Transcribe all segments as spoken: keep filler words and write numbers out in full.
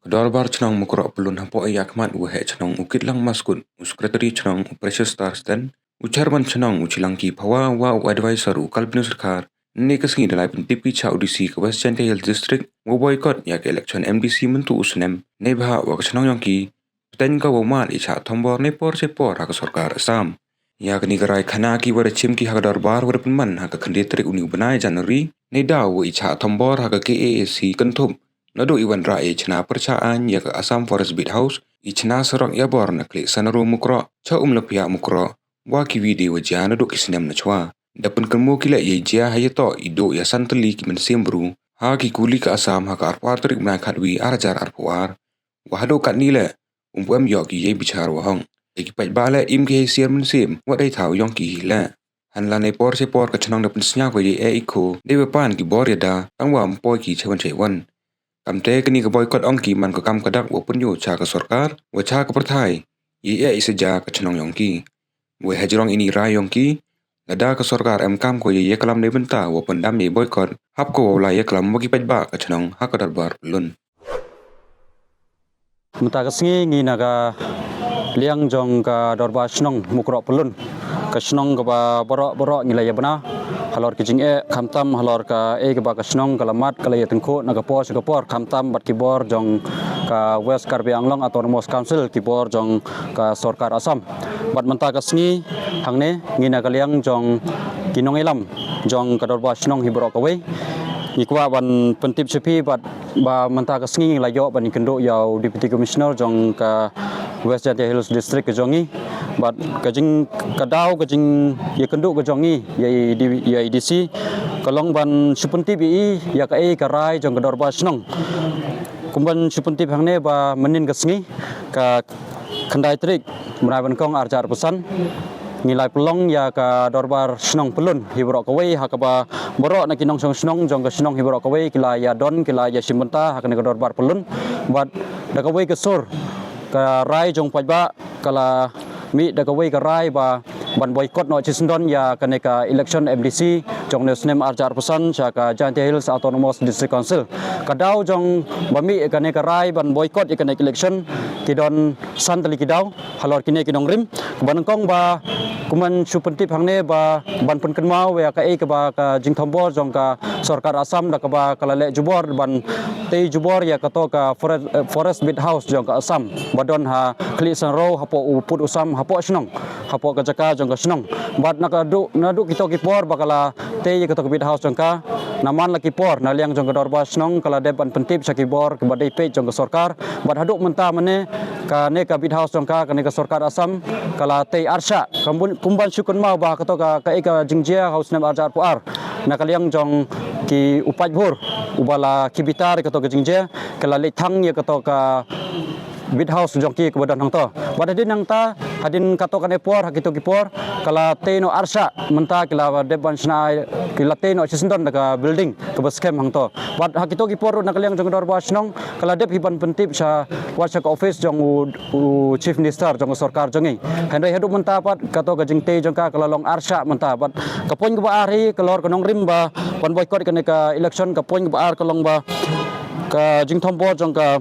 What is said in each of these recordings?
Ka Dorbar Chnong Mukroh Pyllun hapoh ïa ka mat u Heh Chnong u Kitlang Maskut, u Secretary Chnong u Precious Star Sten, u Chairman Chnong u Chilangki Phawa wa u Advisor u Kalpinus Dkhar, ne ka sngi da lai pyntip ki cha u D C ka West Jaintia Hills District, wa boycott ïa ka election M D C mynta u snem, ne bha wa ka chnong yong ki, pteng ka wa mad i cha thombor ne por se por ha ka sorkar Assam. Ïa kani ka rai khana ki wa da chim ki ha ka dorbar wa da pynman ha ka khyndai tarik u ni u bnai January, ne daw wa i cha thombor ha ka K A A C kynthup naduh i wanrah i chna pyrcha aiñ ïa ka Assam Forest Beat House, i chna surok ïa bor na Khlieh Sanro Mukroh cha Umlaphiah Mukroh, wa ki wi de wa jia naduh ki snem na chwa. Da pynkynmaw ki leh ïa i jia ha ïatoh i duh ïa san tylli ki mynsiem bru ha ki kuli ka Assam ha ka arphew ar tarik bnai khatwi ar hajar arphew ar. Wa haduh katni leh um pu em ïoh ki ïa i bichar wa hok. Ïa ki paidbah leh im ki hei siar mynsiem wa dei thaw yong ki hi leh. Hanla ne por se por ka chnong da pynsngew wa ïa i kho dei wa pan ki bor ïa da tang wa um poi ki chewan chewan. Kamte kani ka boycott ong ki man ka kam ka dak wa pynïoh cha ka sorkar wa cha ka pyrthai. Ïa i sa ja ka chnong yong ki. Wei hajrong ini rai yong ki, lada ka sorkar em kam ko ïa ïa kalam dei bynta wa pyndam ïa boycott, hap ko wa la ïa kalam wa ki paidbah ka chnong ha ka dorbar Pyllun. Mynta ka sngi ngi na ka liang jong ka dorbar chnong Mukroh Pyllun. Ka chnong kaba baroh baroh ngi la ïa bna halor ki jingeh, khamtam halor ka ei kaba ka chnong ka la mat ka la ïa tyngkhuh na ka por sha ka por, khamtam bad ki bor jong ka West Karbi Anglong Autonomous Council, ki bor jong ka sorkar Assam. Bad mynta ka sngi hangne ngi na ka liang jong ki nongïalam jong ka dorbar chnong hi baroh kawei. Ngi kwah ban pyntip sha phi bad ba mynta ka sngi ngi la ïoh ban ïakynduh ïa u Deputy Commissioner jong ka West Jaintia Hills District ka jong ngi. Bad ka jing ka daw ka jingïakynduh ka jong ngi ïa i D- ïa i D C ka long ban shu pyntip ïa i ïa ka ei ka rai jong ka dorbar chnong. Kumban shu pyntip hangne ba mynnin ka sngi ka khyndai tarik bnai ba nyngkong ar hajar arphew san, ngi la pynlong ïa ka dorbar chnong Pyllun hi baroh kawei ha kaba baroh na ki nongshong shnong jong ka chnong hi baroh kawei ki la ïa don, ki la ïa shim bynta ha kane ka dorbar Pyllun. Bad da kawei ka sur ka rai jong paidbah ka la mih da kawei ka rai ba ban boycott noh shisyndon ïa kane ka election M D C jong ne u snem ar hajar arphew san sha ka Jaintia Hills Autonomous District Council. Ka daw jong ba mih kane ka rai ban boycott ïa kane ka election ki don san tylli ki daw halor kine ki nongrim. Kaba nyngkong ba kumban shu pyntip hangne ba ban pynkynmaw ïa ka ei kaba ka jingthombor jong ka sorkar Assam da kaba ka la leh jubor ban tei jubor ïa kato ka forest, eh, forest beat house jong ka Assam ba don ha Khlieh Sanro hapoh u pud u sam hapoh shnong hapoh ka jaka jong ka shnong. Bad na ka duh na duh kito ki por ba ka la tei ïa kato ka beat house jong ka, na man la ki por na liang jong ka dorbar shnong ka la dep ban pyntip sha ki bor kiba dei peit jong ka sorkar. Bad haduh mynta mynne kane ka beat house jong ka, kane ka sorkar Assam ka la tei arshah. Kumban shu kynmaw ba kato ka ka ei ka jingjia ha u snem ar hajar arphew ar na ka liang jong ki u paidbah uba la ki bitar ïa kato ka jingjia, ka la leit thang ïa kato ka beat house jong ki kaba don hangto. Bad hadien nangta hadien kato kane por ha kito ki por ka la tei noh arshah, mynta ki la dep ban shna, ki la tei noh shisyndon da ka building kaba skhem hangto. Bad ha kito ki por ruh na ka liang jong ka dorbar shnong ka la dep hi ban pyntip sha wat sha ka office jong u, u Chief Minister jong ka sorkar jong ngi. Hynrei haduh mynta pat kato ka jingtei jong ka ka la long arshah mynta. Bad ka point kaba ar hi ka lor ka nongrim ba ban boycott kane ka election, ka point kaba ar ka long ba ka jingthombor jong ka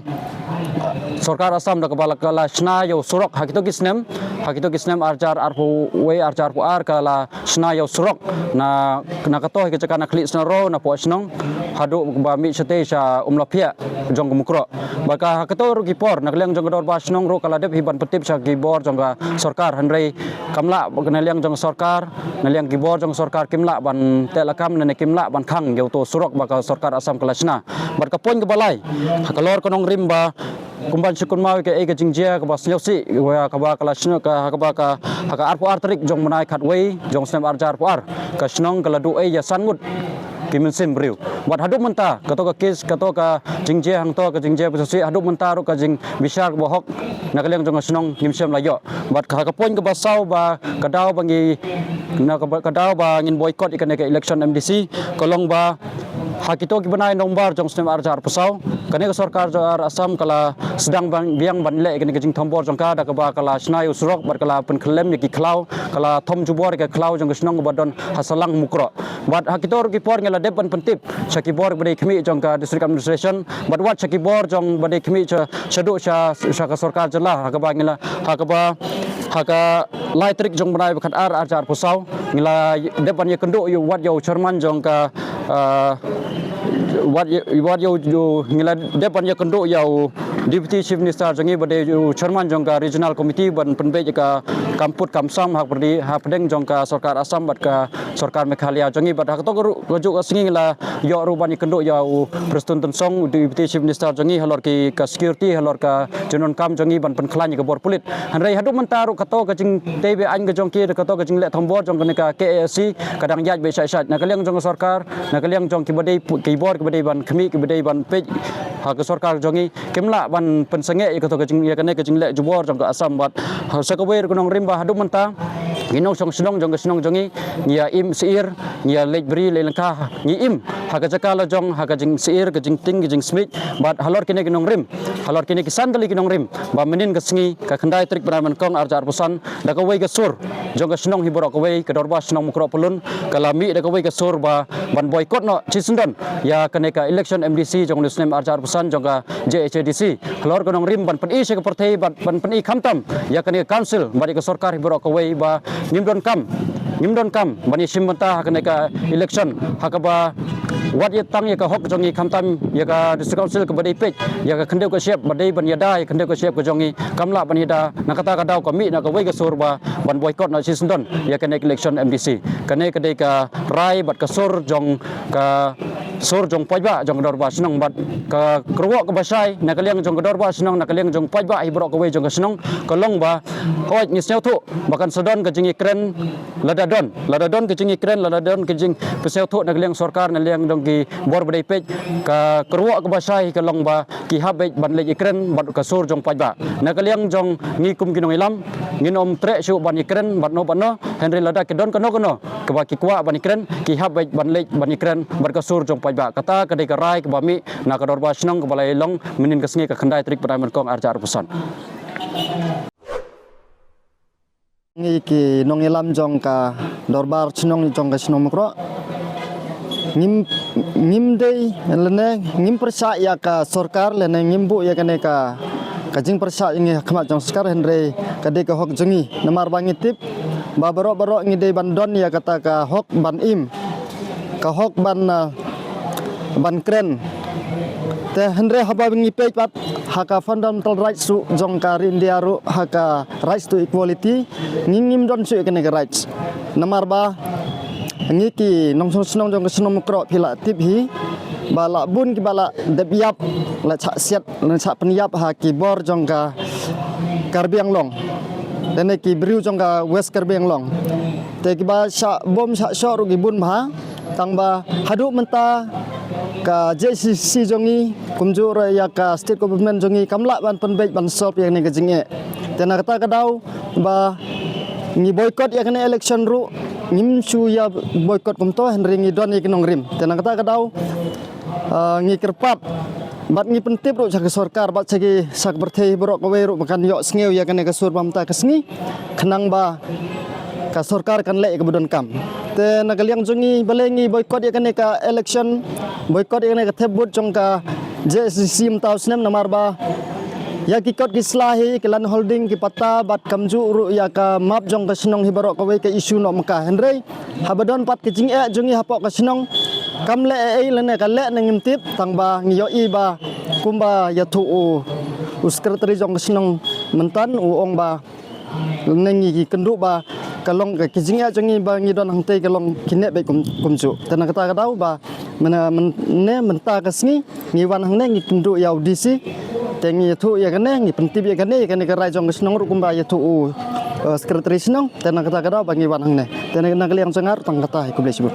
sorkar Assam da kaba la ka la shna ïa u surok ha kito ki snem, ha kito ki snem ar hajar arphew wei ar hajar arphew ar ka la shna ïa u surok na na kato hi ka jaka na Khlieh Sanro na poh shnong haduh ba mih shatei sha Umlaphiah jong ka Mukroh. Ba ka ha kato ruh ki por na ka liang jong ka dorbar shnong ruh ka la dep hi ban pyntip sha ki bor jong ka sorkar, hynrei kam lah na liang jong ka sorkar, na liang ki bor jong ka sorkar kim lah ban teh lakam ne kim lah ban khang ïa uto u surok ba ka sorkar Assam ka la shna. Bad ka point kaba lai ha ka lor ka nongrim ba kumban shu kynmaw ïa ka ei ka jingjia kaba sngewsih kaba ka la shna ka ha kaba ka ha ka arphew ar tarik jong bnai khatwei jong snem ar hajar arphew ar, ka shnong ka la duh ei ïa san ngut ki mynsiem briew. Bad haduh mynta kato ka case, kato ka jingjia hangto, ka jingjia ba sngewsih, haduh mynta ruh ka jingbishar kaba hok na ka liang jong ka shnong ngim shym la ïoh. Bad ka ha ka point kaba saw ba ka daw ba ngi na ka, ka daw ba ngin boycott ïa kane ka election M D C ka long ba Ha kito ki bnai November jong snem arhajar arphew saw, kane ka sorkar jong ka Assam ka la sdang biang ban leh kane ka jingthombor jong ka, da kaba ka la shna ïa u surok bad ka la pynkhyllem ïa ki khlaw, ka la thom jubor ïa ka khlaw jong ka shnong kaba don ha Salang Mukroh. Bad ha kito ruh ki por ngi la dep ban pyntip sha ki bor ba dei khmih jong ka District Administration bad wat sha ki bor jong ba dei khmih sha, shaduh sha, sha ka sorkar jylla, ha kaba ngi la, ha kaba ha ka lai tarik jong bnai ba khatar arhajar arphew saw ngi la dep ban ïakynduh ïa u, wat ïa u chairman jong ka, ah, wat ïa, wat ïa u, ngi la dep ban ïakynduh ïa u Deputy Chief Minister jong ngi ba dei u chairman jong ka Regional Committee ban pynbeit ïa ka kam put kam sam ha pyrdi, ha pdeng jong ka sorkar Assam bad ka sorkar Meghalaya jong ngi. Bad ha kato ka ruh, kajuh ka sngi ngi la ïoh ruh ban ïakynduh ïa u Prestone Tynsong, u Deputy Chief Minister jong ngi, halor ki ka security, halor ka jingdonkam jong ngi ban pynkhlaiñ ïa ka bor pulit. Hynrei haduh mynta ruh kato ka jingtei be-aiñ ka jong ki, kato ka jingleh thombor jong kane ka K A S C ka dang ïaid beit shai shai. Na ka liang jong ka sorkar, na ka liang jong ki ba dei pu-, ki bor ki ba dei ban khmih, ki ba dei ban peit ha ka sorkar jong ngi, kim lah ban pynsangeh ïa kato ka jing, ïa kane ka jingleh jubor jong ka Assam. Bad ha sa kawei ruh ka nongrim ba haduh mynta ngi nongshong shnong jong ka shnong jong ngi, ngi ïa im syiar, ngi ïa leit bri leit lyngkha, ngi im ha ka jaka la jong, ha ka jingsyiar, ka jingtieng, ka jingsmit. Bad halor kine ki nongrim, halor kine ki san tylli ki nongrim, ba mynnin ka sngi ka khyndai tarik bnai nyngkong arhajar arphew san, da kawei ka sur jong ka shnong hi baroh kawei, ka Dorbar Shnong Mukroh Pyllun ka la mih da kawei ka sur ba ban boycott noh shisyndon ïa kane ka election M D C jong u snem arhajar arphew san jong ka J H A D C. Halor ka nongrim ban pyni sha ka pyrthei, ban, ban pyni khamtam ïa kane ka council bad ïa ka sorkar hi baroh kawei ba ngim donkam, ngim donkam ban ïashim bynta ha kane ka election, ha kaba wat ïa tang ïa ka hok jong ngi, khamtam ïa ka District Council kaba dei peit ïa ka khyndew ka shyiap, ba dei ban ïada ïa ka khyndew ka shyiap ka jong ngi, kam lah ban ïada. Na kata ka daw ka mih na kawei ka sur ba ban boycott noh shisyndon ïa kane ka election M D C. Kane ka dei ka rai bad ka sur jong ka, sur jong paidbah jong ka Dorbar Shnong. Bad ka kyrwoh kaba shai na ka liang jong ka Dorbar Shnong, na ka liang jong paidbah hi baroh kawei jong ka shnong, ka long ba, hooid, ngi sngewthuh ba kan sa don ka jingïakren, lada don, lada don ka jingïakren, lada don ka jingpynsngewthuh na ka liang sorkar, na liang jong ki bor ba dei peit, ka kyrwoh kaba shai ka long ba ki hap beit ban leit ïakren bad ka sur jong paidbah. Na ka liang jong ngi kum ki nongïalam, ngin ym treh shuh ban ïakren bad no bad no, hynrei lada ki don kano kano kaba ki kwah ban ïakren, ki hap beit ban leit ban ïakren bad ka sur jong paidbah. Kata ka dei ka rai kaba mih na ka Dorbar Shnong kaba la ïalong mynnin ka sngi ka khyndai tarik bnai nyngkong arhajar arphew san. Ngi ki nongïalam jong ka Dorbar Shnong jong ka Shnong Mukroh, ngim, ngim dei lane ngim pyrshah ïa ka sorkar lane ngim buh ïa kane ka, ka jingpyrshah ïa ngi ha khmat jong sorkar, hynrei ka dei ka hok jong ngi. Namar ba ngi tip ba baroh baroh ngi dei ban don ïa kata ka hok ban im, ka hok ban, ah, ban kren. Te hynrei haba ngi peit pat ha ka fundamental rights ruh jong ka ri India ruh, ha ka rights to equality, ngi ngim don shuh ïa kane ka rights. Namar ba ngi ki nongshong shnong jong ka Shnong Mukroh, phi la tip hi ba la bun kiba la dep ïap, la shah siat, la shah pynïap ha ki bor jong ka Karbi Anglong, lane ki briew jong ka West Karbi Anglong. Te kiba shah bom shah shoh ruh ki bun bha. Tang ba haduh mynta ka J C C jong ngi kumjuh ruh ïa ka state government jong ngi kam lah ban pynbeit ban solve ïa kane ka jingeh. Te na kata ka daw ba ngi boycott ïa kane election ruh, ngim shu ïa boycott kumto, hynrei ngi don ïa ki nongrim. Te na kata ka daw, ah, ngi kyrpad bad ngi pyntip ruh sha ka sorkar bad sha ki, sha ka pyrthei baroh kawei ruh ba kan ïohsngew ïa kane ka sur ba mynta ka sngi, khnang ba ka sorkar kan leh ïa kaba donkam. Te na ka liang jong ngi, balei ngi boycott ïa kane ka election, boycott ïa kane ka thep vote jong ka J S D C mynta u snem, namar ba ïa ki kot ki sla hi, ki land holding, ki patta bad kumjuh ruh ïa ka map jong ka shnong hi baroh kawei ka issue noh mynta. Hynrei haba don pat ka jingeh jong ngi hapoh ka shnong, kam leh ei ei lane ka leh ne ngim tip, tang ba ngi ïohi ba kumba ïathuh u, u secretary jong ka shnong mynta, u ong ba ne ngi ki kynduh ba ka long ka, ka jingeh jong ngi ba ngi don hangtei ka long ki neh beit kum, kumjuh. Te na kata ka daw ba mynne, mynne mynta ka sngi ngi wan hangne ngi kynduh ïa u D C. Te ngi ïathuh ïa kane, ngi pyntip ïa kane, ïa kane ka rai jong ka shnong ruh kumba ïathuh u, eh, secretary shnong. Te na kata ka daw ba ngi wan hangne. Te na, na ka liang jong nga ruh tang kata, khublei shibun.